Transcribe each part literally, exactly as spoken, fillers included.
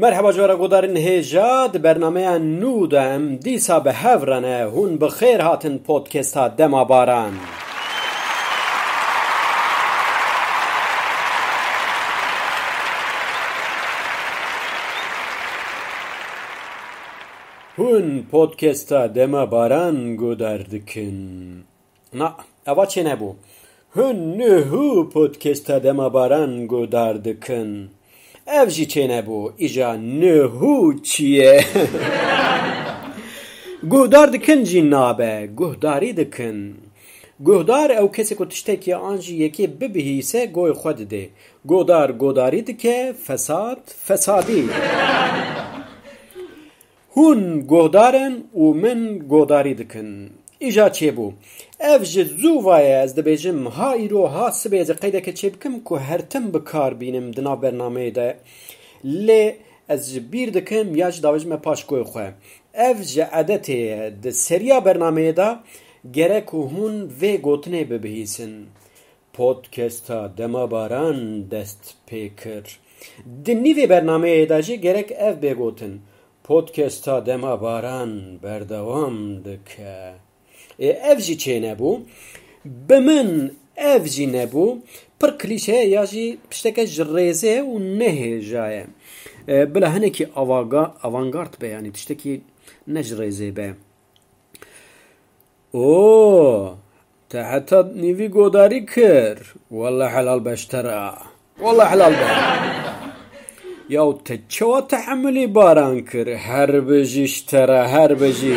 Merheba ji we re guhdarên hêja, di bernameya nû de em dîsa bi hev re ne. Hûn bi xêr hatin podcasta Dema Baran. Hûn podcasta Dema Baran guhdar dikin. Na, eva çênebû. Hûn niha podcasta Dema Baran guhdar dikin. Ev jî çênebû. Îja niha çi ye? Guhdar dikin jî nabe. Guhdarî dikin. Guhdar ew kesê ku tiştekî an jî yekê bibihîse goy xwe didê. Guhdar guhdarî dike, fesad fesadî. Hûn guhdar in û min guhdarî dikin. Îja çêbû. Ev ji zû va ye, ez dibêjim, ha îro, ha sibê ez ê qeydeke çêbikim ku her tim bi kar bînim di nav bernameyê de. Lê ez ji bîr dikim ya jî davêjime paşkoyê xwe. Ev ji edetê ye. Di seriya bernameyê de gerek hûn vê gotinê bibihîsin. Podcasta Dema Baran dest pê kir. Di nîvê bernameyê de jî gerek ev bê gotin. Podcasta Dema Baran berdewam dike. Ê, ev jî çênebû. Bi min ev jî nebû. Pir klîşe ye ya jî tişteke ji rêzê û ne hêja ye. Ê, bila hinekî avaga-, avantgard be, yanî tiştekî ne ji rêzê be. Oo, te heta nîvî godarî kir. Welle helal be ji te re. Welle helal be. Yaw te çawa tehemilî Baran kir? Her bijî ji te re, her bijî.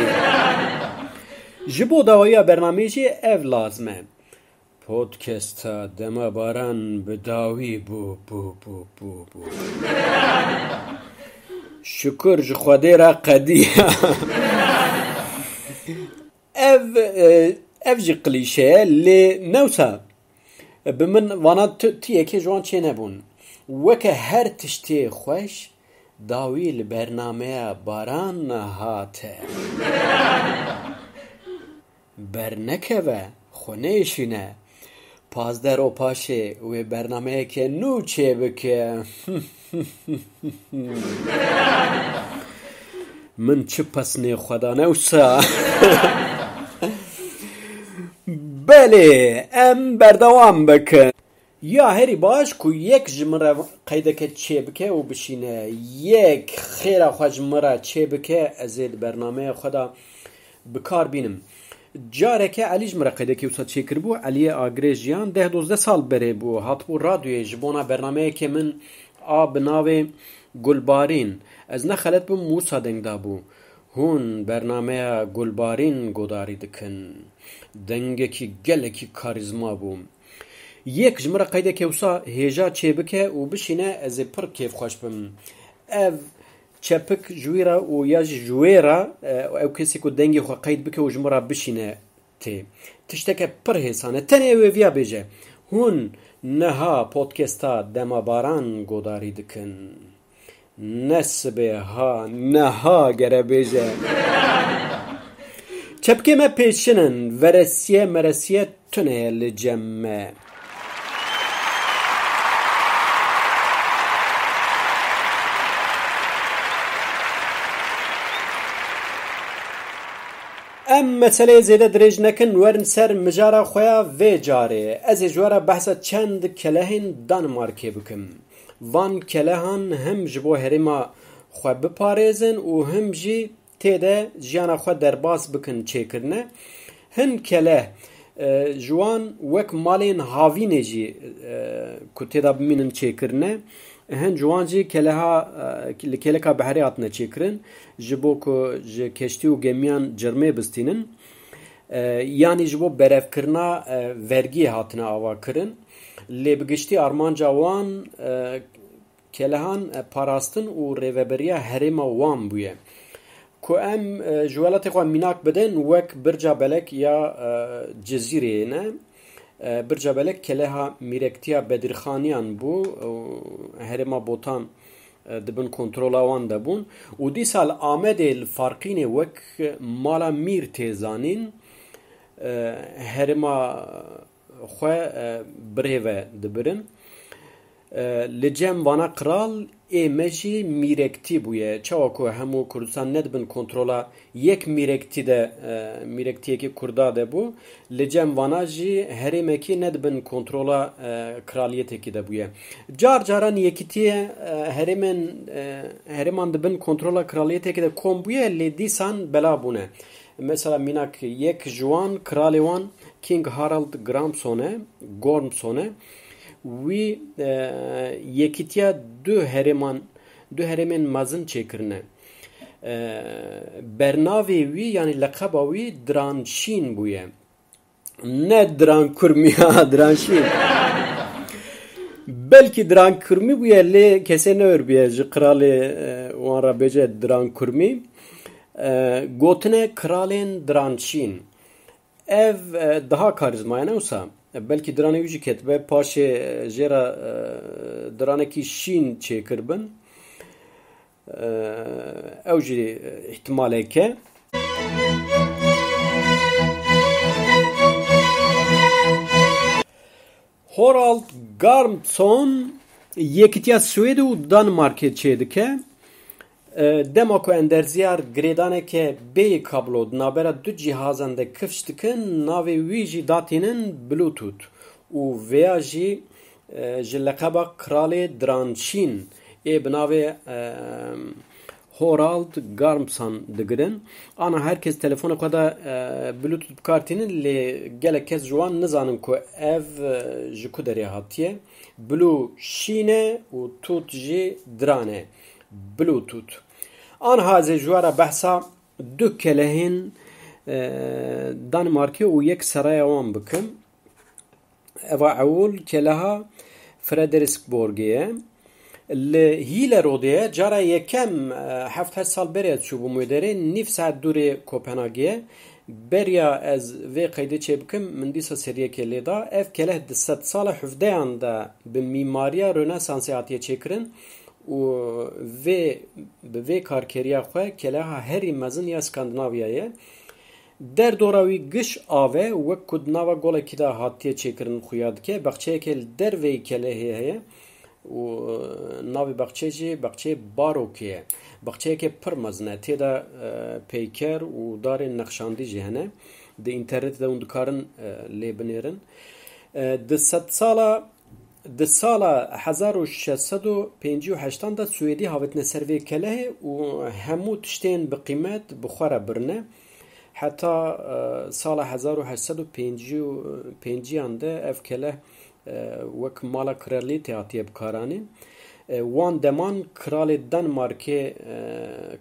Ji bo dawiya bernameyê jî ev lazim e. Podcasta Dema Baran bi dawî bû, bû, bû, bû, bû. Şukur ji Xwedê re qediya. Ev, e, ev jî klîşe ye, lê ne wisa. Bi min vana tu, tu yekê ji wan çênebûn. Weke her tiştê xweş, dawî li bernameya Baran hate. Bernekeve, xwe nêşîne. Pazdeh ro paşê wê bernameyeke nû çêbike. Min çi pesnê xwe da ne wisa. Belê, em berdewam bikin. Ya herî baş ku yek ji min re qeydeke çêbike û bişîne. Yek xêra xwe ji min re çêbike, ez ê di bernameya xwe de bi kar bînim. Careke Elî ji min re qeydekî wisa çêkiribû. Eliyê Agirê Jiyan deh dozdeh sal berê bû. Hatibû radyoyê ji bona bernameyeke min a bi navê Gulbarîn. Ez ne xelet bim, Mûsa deng dabû. Hûn bernameya Gulbarîn godarî dikin. Dengekî gelekî karîzma bû. Yek ji min re qeydeke wisa hêja çêbike û bişîne, ez ê pir kêfxweş bim. Ev çepik ji wî re û ya jî ji wê re, e, ew kesê ku dengê xwe qeyd bike û ji min re bişîne tê. Tişteke pir hêsan e. Tenê ew ê viya bêje. Hûn niha podcasta Dema Baran godarî dikin. Ne sibê ha, niha gere bêje. Çepkê me pêşin in, veresiye meresiye tune ye li cem me. Em meseleyê zêde dirêj nekin, werin ser mijara xwe ya vê carê. Ez ê ji we re behsa çend kelehên Danimarkê bikim. Van kelehan hem ji bo herêma xwe biparêzin û hem jî tê de jiyana xwe derbas bikin çêkirine. Hin keleh, e, ji wan wek malên havînê jî, e, ku tê de bimînin çêkirine. Hin ji wan jî keleha, e, li kêleka behrê hatine çêkirin, ji bo ku ji keştî û gemiyan cirmê bistînin. E, yanî ji bo berevkirina, e, vergiyê hatine avakirin. Lê bi giştî armanca wan, e, kelehan, e, parastin û rêveberiya herêma wan bûye. Ku em, e, ji welatê xwe mînak bidin, wek Birca Belek ya, e, Cizîrê ne. E, Birca Belek keleha mîrektiya Bedirxaniyan bû û herêma Botan, e, di bin kontrola wan de bûn. Û dîsa li Amedê li Farqînê wek mala mîr tê zanîn, e, herêma xwe, e, birê ve dibirin. E, li cem vana qral ê me jî mîrektî bûye. Çawa ku hemû Kurdistan ne di bin kontrola yek mîrektî de, e, mîrektiyekî Kurda de bû, li cem vana jî herêmekî ne di bin kontrola, e, kraliyetekî de bûye. Car caran yekîtiyê, e, herêmên, e, herêman di bin kontrola kraliyetekî de kom bûye, lê dîsan bela bûne. Mesela mînak yek ji wan, kralê wan King Harald Gramson e, Gormson e. Wî, e, yekîtiya du herêman, du herêmên mezin çêkirine. E, bernavê wî, yanî leqeba wî Diranşîn bûye. Ne Diran Kurmî, ha, Diranşîn. Belkî Diran Kurmî bûye, lê kesê newêr bûye ji qiralê, e, wan re bêje Diran Kurmî. E, gotine kralên Diranşîn. Ev, e, daha karîzma ye, ne wisa? Belkî diranê wî jî ketibe, paşê, e, jê re, e, diranekî şîn çêkiribin. E, ew jî, e, îhtimalek e. Horald Garmson yekîtiya Swêd û Danmarkê çêdike. E, dema ku enderziyar girêdaneke bêyî kablo di navbera du cîhazan de kifş dikin, navê wî jî datînin Bluetooth û vêya jî, e, ji leqeba Kralê Diranşîn ê bi navê, e, Horald Garmson digirin. Ana her kes telefona xwe de, e, Bluetooth bi kar tînin, lê gelek kes ji wan nizanin ku ev, e, ji ku derê hatiye. Blue şîn e û tut jî diran e. Bluetooth. Anha ez ê ji we re behsa du kelehên, e, Danmarkê û yek seraya wan bikim. Eva ewil keleha Frederiksborgê ye. Li Hillerødê ye. Cara yekem, e, heft heşt sal berê ez çûbûm wê derê. Nîv saet dûrê Kopenhagê ye. Beriya ez vê qeydê çê bikim, min dîsa seriyekê lê da. Ev keleh di sedsala hevdeyan de bi mîmariya Rönesansê hatiye çêkirin û vê, bi vê karkeriya xwe keleha herî mezin ya Skandinavya ye. Derdora wî giş av e, wek ku di nava golekî de hatiye çêkirin xuya dike. Baxçeyeke li derveyî kelehê heye û, e, navê baxçê jî baxçeyê Barokê ye. Baxçeyeke pir mezin e. Tê de, e, peyker û darên nexşandî jî hene. Di înternetê de hûn dikarin, e, lê binêrin. E, di sedsala Di sala hezar û şeş sed û pêncî û heştan de Swêdî havêtine ser vê kelehê û hemû tiştên bi qîmet bi xwe re birine. Heta, e, sala hezar û heşt sed û pêncî û pêncî yan de ev keleh, e, wek mala kraliyetê hatiye bikaranîn. E, wan deman kralê Danmarkê, e,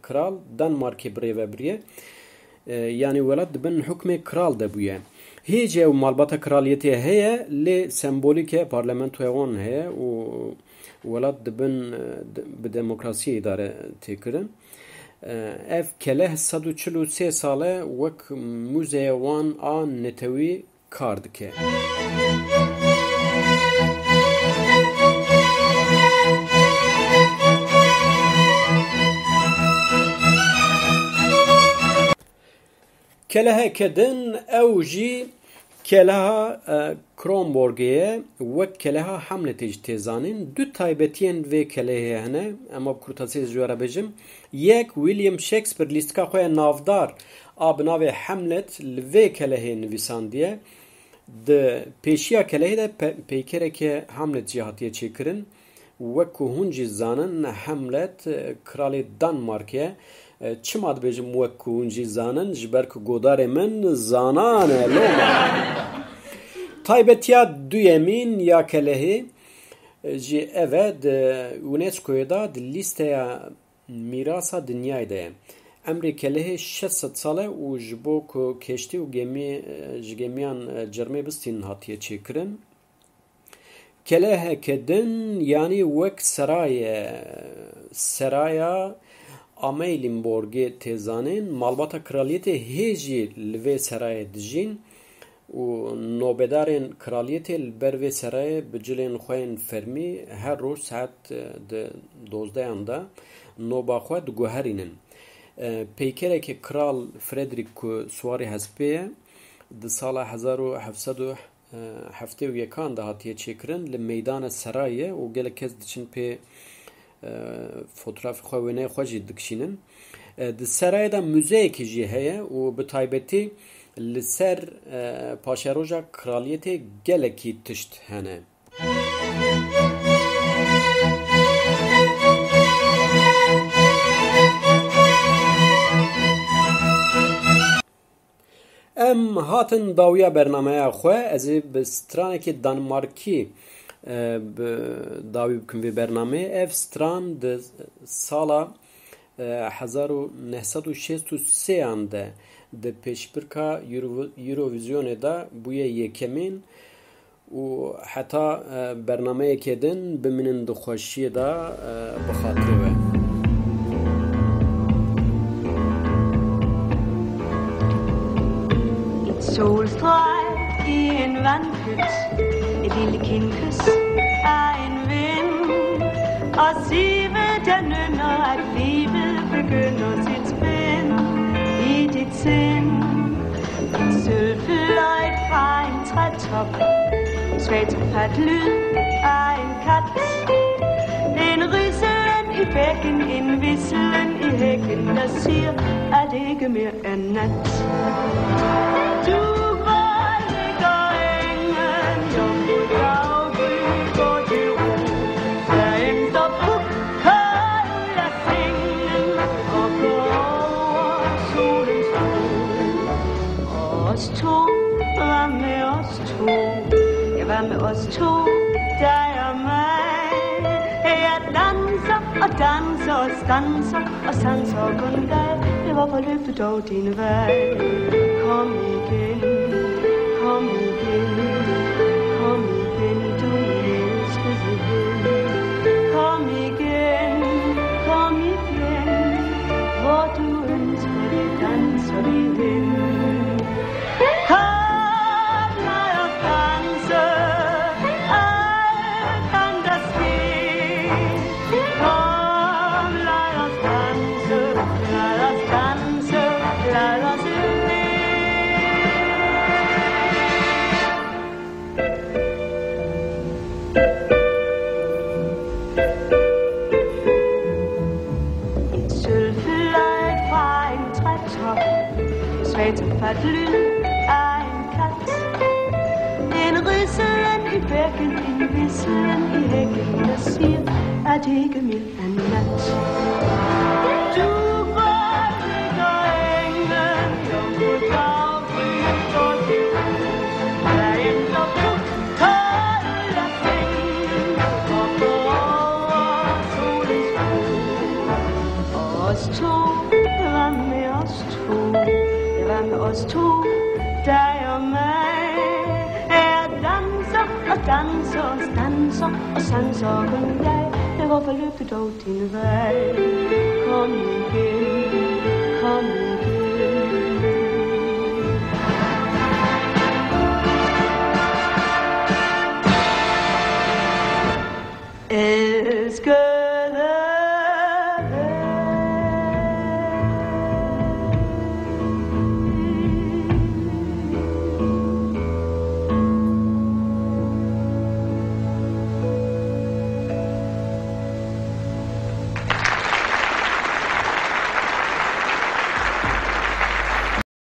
kral Danmarkê birêve biriye. E, yanî welat di bin hukmê kral de bûye. Hê jî ew malbata kraliyetê heye, lê sembolîk e, parlamentoya wan heye û welat di bin, e, de-, bi demokrasiyê îdare tê kirin. E, ev keleh sed û çil û sê sal e wek muzeya wan a netewî kar dike. Keleheke din, ew jî keleha, e, Kronborgê ye, wek keleha Hamletê jî tê zanîn. Du taybetiyên vê kelehê hene, em bi kurtasî ji we re bêjim. Yek, William Shakespeare lîstika xwe ya navdar a bi navê Hamlet li vê kelehê nivîsandiye. Di pêşiya kelehê de pe-, peykereke Hamlet jî hatiye çêkirin. Wek ku hûn jî zanin, Hamlet, e, kralê Danmarkê ye. E, çima dibêjim wek ku hûn jî zanin? Ji ber ku godarê min zanan e, loma. Taybetiya duyemîn ya kelehê, e, jî ev e, di UNESCOyê de di lîsteya mîrasa dinyayê de ye. Emrê kelehê şeş sed sal e û ji bo ku keştî û gemî, e, ji gemiyan, e, cermê bistînin hatiye çêkirin. Keleheke din, yanî wek seraye, seraya Amalienborgê tê zanîn, malbata kraliyetê hê jî li vê serayê dijîn û nobedarên kraliyetê li ber vê serayê bi cilên xwe yên fermî her roj saet, e, di dozdeyan de noba xwe diguherînin. E, peykereke kral Frederick ku siwarî hespê ye, di sala hezar û heft sed û heftê û yekan de hatiye çêkirin, li meydana serayê ye û gelek kes diçin pê, e, fotografê xwe, wêneyê xwe jî dikişînin. E, di serayê de muzeyekî jî heye û bi taybetî li ser, e, paşeroja kraliyetê gelekî tişt hene. Em hatin dawiya bernameya xwe. Ez ê bi stranekî Danmarkî, e, bi dawî bikim vê bernameyê. Ev stran di sala, e, hezar û neh sed û şêst û sêyan de di pêşbirka Euro-, Eurovizyonê de bûye yekemîn û heta, e, bernameyekê din bimînin di xweşiyê de, e, bi xatirê we. Et Solstrøg i en vandpyt, et lille kindkys af en vind, og sivet, der nynner, at livet begynder sit spænd i dit sind. En sølvfløjt fra en trætop, svagt fortalt lyd af en kat. En rislen i bækken, en hvislen i hækken, der siger, at ikke mere er nat. Du var ikke ingen jomfru daggry, går til ro, der ændrer på kolde sengen og går over solens bro. Og os to, hvad med os to? Ja, hvad med os to, dig og mig? Jeg danser og danser og stanser og sanser kun dig. Ja, hvorfor løb du dog din vej? Kom igen, kom igen, kom igen, du elskede ven. Kom igen, kom igen, hvor du ønsker det, danser vi hen. Kom, lad os danse, alt kan der ske. Kom, lad os danse, lad os danse, lad os leve. En sølvfløjt fra en trætop, svagt fortalt lyd af en kat. En rislen i bækken, en hvislen i hækken, der siger, at ikke mere er nat. Du var ikke ingen jomfru daggry, går til ro, der ændrer på kolde sengen og går over solens bro. Og os to, hvad med os to? Hvad med os to, dig og mig? Jeg danser og danser og stanser og sanser kun dig. Ja, hvorfor løb du dog din vej? Kom igen.